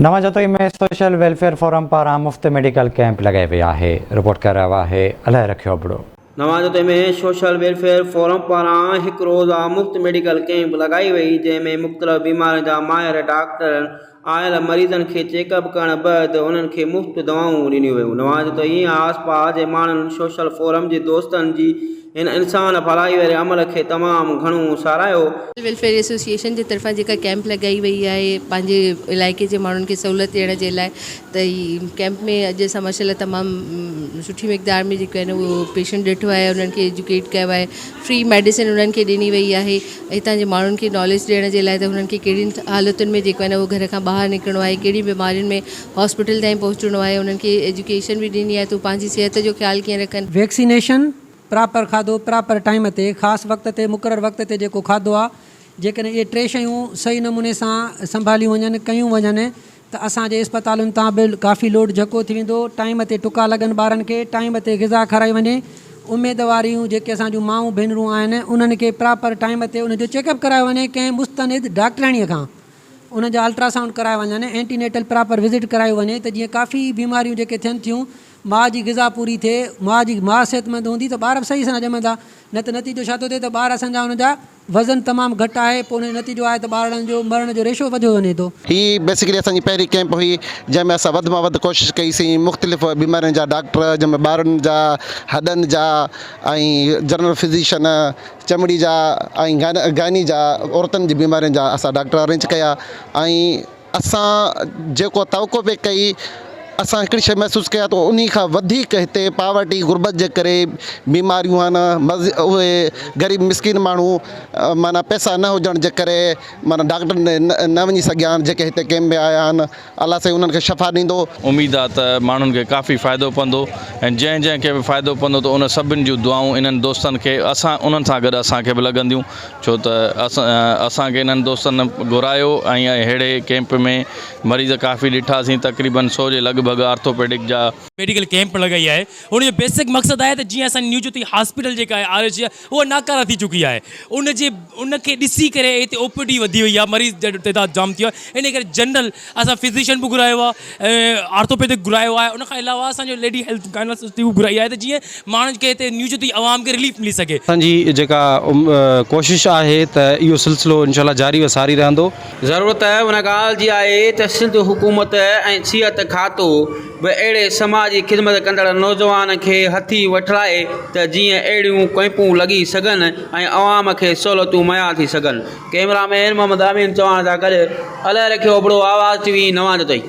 نوان Jatoi ۾ social welfare forum پاران مفت ميڊيڪل ڪئمپ لڳائي وئي آهي، رپورٽ ڪري رهيو آهي الهه رکيو ابڙو. نوان جتوئي ۾ سوشل ويلفيئر فورم پاران هڪ روزه مفت ميڊيڪل ڪئمپ لڳائي وئي، جنهن ۾ مختلف بيمارين جا ماهر ڊاڪٽرن آيل مريضن کي چيڪ اپ ڪرڻ بعد انهن کي مفت دوائون ڏنيون ويون. نوان جتوئي ۽ آس پاس جي ماڻهن سوشل فورم جي دوستن جي هن انسان ڀلائي واري عمل کي تمام گهڻو ساراهيو. ويلفيئر ايسوسيئيشن جي طرفان جيڪا ڪئمپ لڳائي وئي آهي پنهنجي علائقي جي ماڻهن کي سهولت ڏيڻ جي لاء ته هي ڪئمپ ۾ اڄ اسان ماشاء الله تمام سٺي مقدار ۾ جيڪو آهي نه اهو پيشنٽ ڏٺو آهي انهن کي ايجوڪيٽ ڪيو آهي فري ميڊيسن انهن کي ڏني وئي آهي هتان جي ماڻهن کي ناليج ڏيڻ جي لاء ته هنن کي ڪهڙين حالتن ۾ جيڪو آهي نه اهو گهر کان ٻاهر نڪرڻو آهي ڪهڙين بيمارين ۾ هاسپيٽل تائين پهچڻو آهي انهن کي ايجوڪيشن به ڏني آهي ته هو پنهنجي صحت جو خيال ڪيئن رکن. ويڪسينيشن پراپر کاڌو پراپر ٽائيم تي خاص وقت تي مقرر وقت تي جيڪو کاڌو آ جيڪڏهن اهي ٽي شيون صحيح نموني سان سنڀاليون وڃن ڪيون وڃن ته اسان جي اسپتالن تان به ڪافي لوڊ جهڪو ٿي ويندو ٽائيم تي ٽڪا لڳن ٻارن کي ٽائيم تي غذا کارائي وڃي اميد واريون جيڪي اسان جون مائون ڀينرون آهن انهن کي پراپر ٽائيم تي انهن جو چيڪ اپ ڪرايو وڃي ڪنهن مستند ڊاڪٽرياڻي کان انهن جا الٽرا سائونڊ ڪرايا وڃن اينٽي نيٽل پراپر وزٽ ڪرايو وڃي ته جيئن ڪافي بيماريون جيڪي ٿين ٿيون ماء جي غذا پوري ٿئي ماء جي ماء صحتمند هوندي ته ٻار به صحيح سان ڄمندا نه ته نتيجو ڇا ٿو ٿئي ته ٻار اسان جا ان جا وزن تمام گهٽ آهي پوء ان جو نتيجو آهي ته ٻارڙن جو مرڻ جو ريشو وڌيو وڃي ٿو. هي بيسيڪلي اسان جي پهرين ڪئمپ هئي جنهن ۾ اسان وڌ مان وڌ ڪوشش ڪئي سين مختلف بيمارين جا ڊاڪٽر جنهن ۾ ٻارن جا هڏن جا ۽ جنرل فزيشن چمڙي جا ۽ گائني جا عورتن جي بيمارين جا اسان ڊاڪٽر ارينج ڪيا ۽ اسان جيڪو توقع پئي ڪئي اسان هڪڙي شيء محسوس ڪئي آهي ته انهي کان وڌيڪ هتي پاورٽي غربت جي ڪري بيماريون آهن اهي غريب مسڪين ماڻهو معنيٰ پئسا نه هجڻ جي ڪري معنيٰ ڊاڪٽرن ڏي نه وڃي سگهيا آهن جيڪي هتي ڪئمپ ۾ آيا آهن الله سائين انهن کي شفا ڏيندو. اميد آ ته ماڻهن کي ڪافي فائدو پوندو ۽ جنهن جنهن کي به فائدو پوندو ته ان سڀن جون دعائون انهن دوستن کي اسان انهن سان گڏ اسان کي به لڳنديون ڇو ته اسان کي انهن دوستن گهرايو ۽ اهڙي ڪئمپ ۾ مريض ڪافي ڏٺاسين تقريبن سو جي لڳ ڀڳ آرٿوپيڊڪ جا ميڊيڪل ڪئمپ لڳائي آهي ان جو بيسڪ مقصد آهي ته جيئن اسان جي نيو جوتي هاسپيٽل جيڪا آهي آر ايڇ جي اها ناڪاره ٿي چڪي آهي ان جي ان کي ڏسي ڪري هتي او پي ڊي وڌي وئي آهي مريض جو تعداد جام ٿي ويو آهي ان ڪري جنرل اسان فزيشن به گهرايو آهي ۽ آرٿوپيڊڪ گهرايو آهي ان کان علاوه اسان جو ليڊي هيلٿ گائناسسٽ به گهرائي آهي ته جيئن ماڻهن کي هتي نيو جوتي عوام کي رليف ملي سگهي. اسان جي جيڪا ڪوشش آهي ته اهو سلسلو انشاء الله جاري و ساري رهندو. ضرورت ان ڳالهه جي آهي ته سنڌ حڪومت ۽ صحت کاتو به اهڙي سماجي خدمت ڪندڙ نوجوان کي هٿي وٺرائي ته جيئن اهڙيون ڪئمپون لڳي سگهن ۽ عوام کي سهولتون مهيا ٿي سگهن. ڪئميرا مين محمد امين چوهاڻ سان گڏ الهه رکيو ابڙو آواز ٽي وي نوان جتوئي.